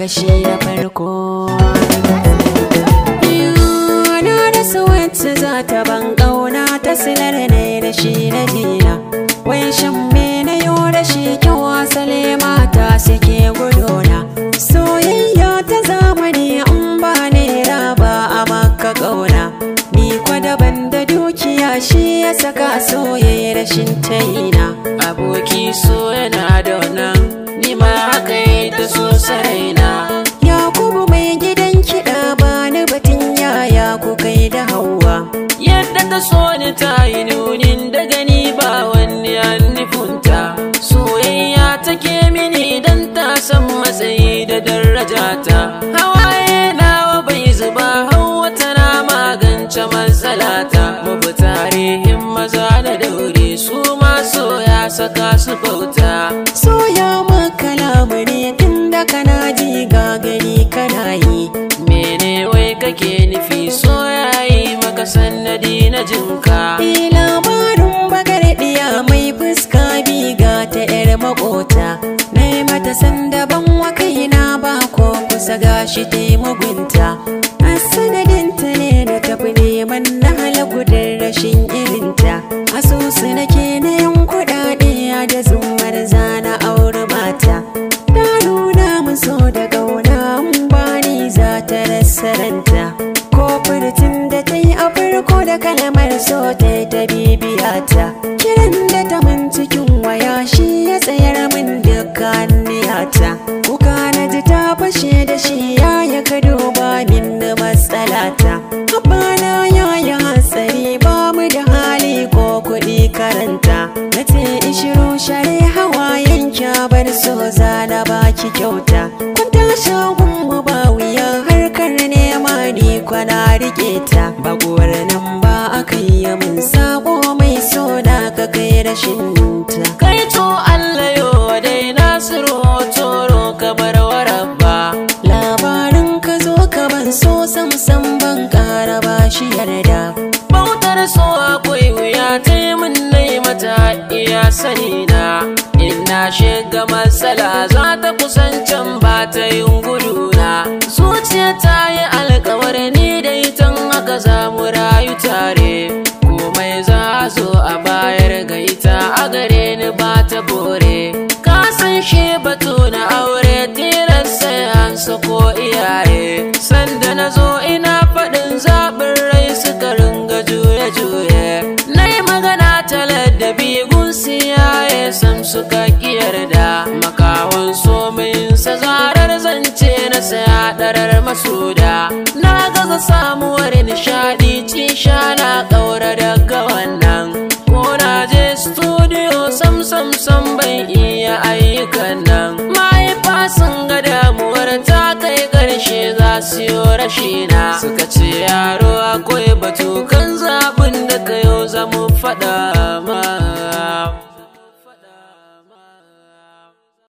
Kashi na farko. Na rasa wacce za ta ban ƙauna ta silar ne da shi na jina. Wai shan me na yo rashi kyau asali mata suke gudona. Soyayya ta zamani in ba naira ba a maka ƙauna. Ni kwa daban da dukiya shi ya saka soyayya rashin taina. Aboki so yana da wannan, ni ma haka yi ta so saraina. Yakubu mai gidan kiɗa ba ni batun yaya ku kai da Hauwa. Yadda ta so ni ta yi nunin da gani ba wani annufunta. Soyayya take mini idan ta san matsayi da darajata. Hawaye nawa bai zuba, Hauwa tana magance matsalata. Mu bi tarihin maza na daure su ma ya saka su bauta. Soya maka lamuni tun da kana ji ga gani kana yi. Mene wai kake nufi so yayi maka sannadi na jinka? Eh, labarin bakar ɗiya mai fuska biga ta 'yar makota. Na yi mata sanda ban wa kaina ba ko kusa gashi ta yi mugunta. A sanadinta ne na tafi neman na halagudin rashin irinta. Asusu nake na yan kuɗaɗe da zumar zana auri mata. Ta nuna min so da ƙauna in bani za ta rasa ranta. Ko furtun da ta yi a farko da kalmar so ta yi ta bibiyata. Kiran da ta min cikin waya shi ya tsayar min dukkan niyata. Kuka na ji ta fashe da shi yaya ka duba min da matsalata. Abana yaya hatsari ba mu da hali ko kuɗi karanta. Na ce ishiru share hawayen kyabar so zana baki kyauta. Kwanta shagun mu ba wuya harkar nema ni kwana rike ta. Baguwar nan ba aka yi min sako mai so na ka kai rashin ta. Kai to Allah yo dai Nasiru toro ka bar warabba. Labarin ka zo ka ban so sam sam ban kara ba shi yarda. Bautar so akwai wuya ta yi min nai mata iya sani na. Ina shiga matsala za ta kusancan ba ta yin guduna. Zuciya ta yi alkawar ni da ita haka za mu rayu tare. Komai za a zo a bayar ga ita a gare ni ba ta bore. Ka san shi batu na aure tilas sai an sako iyaye. Sanda na zo ina faɗin zaɓin rai suka ringa juye-juye. Na yi magana ta ladabi gun siyaye sam suka ƙi yarda. Makawan so min sa zarar zance na saya ɗarar masuda. Na gaza samuwar nishaɗi cisha na ƙaura daga wannan. Ko na je studio sam sam sam ban iya ayyukan nan. Mahaifa sun ga damuwar ta kai ƙarshe za su yi rashina. Suka ce yaro akwai